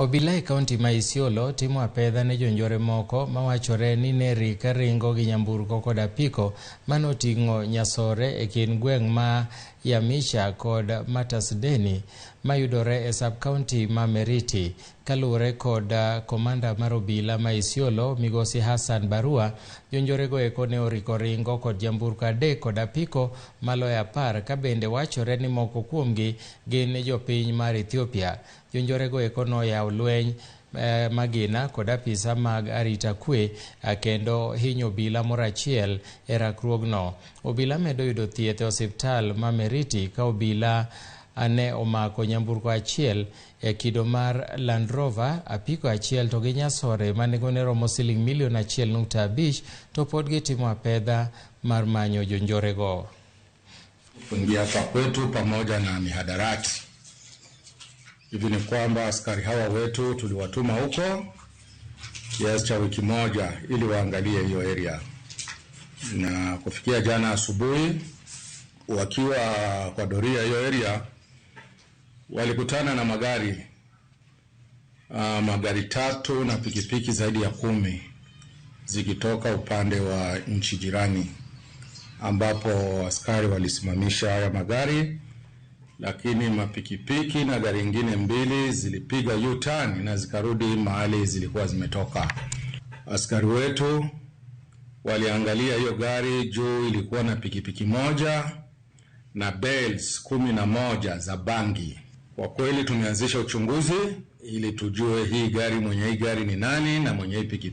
Obila e kaunti ma Isiolo timo apedha ne jonjore moko mawachore ni ne rika ringo gi nyamburko kod apiko manoting'o nyasore e kind gweng' ma Yamisha kod Matasdeni mayudore e sub-county ma Meriti. Kaluwore kod komanda mar obila ma Isiolo migosi Hassan Barua, jonjorego eko ne oriko ringo kod nyamburko 3 kod apiko maloyo 10 ka bende wachore ni moko kuomgi gin jopiny mar Ethiopia. Jonjorego eko noyawo lweny magina kod apisa mag arita kwe kendo hinyo obila moro achiel e rakruogno. Obila medo yudo thieth e osiptal ma Meriti ka obila ne omako nyamburko achiel e kido mar Land Rover, apiko achiel to gi nyasore ma nengone romo siling milion 1.5 to pod gitimo apedha mar manyo jonjorego. Kuingia hapa kwetu pamoja na mihadarati. Hivi ni kwamba askari hawa wetu tuliwatuma huko kiasi cha wiki moja ili waangalie hiyo area, na kufikia jana asubuhi wakiwa kwa doria hiyo area walikutana na magari 3 na pikipiki zaidi ya 10 zikitoka upande wa nchi jirani, ambapo askari walisimamisha haya magari, lakini mapikipiki na gari nyingine 2 zilipiga U-turn na zikarudi mahali zilikuwa zimetoka. Askari wetu waliangalia hiyo gari juu ilikuwa na pikipiki moja na bales 11 za bangi. Kwa kweli tumeanzisha uchunguzi ili tujue hii gari, mwenye hii gari ni nani na mwenye hii pikipiki.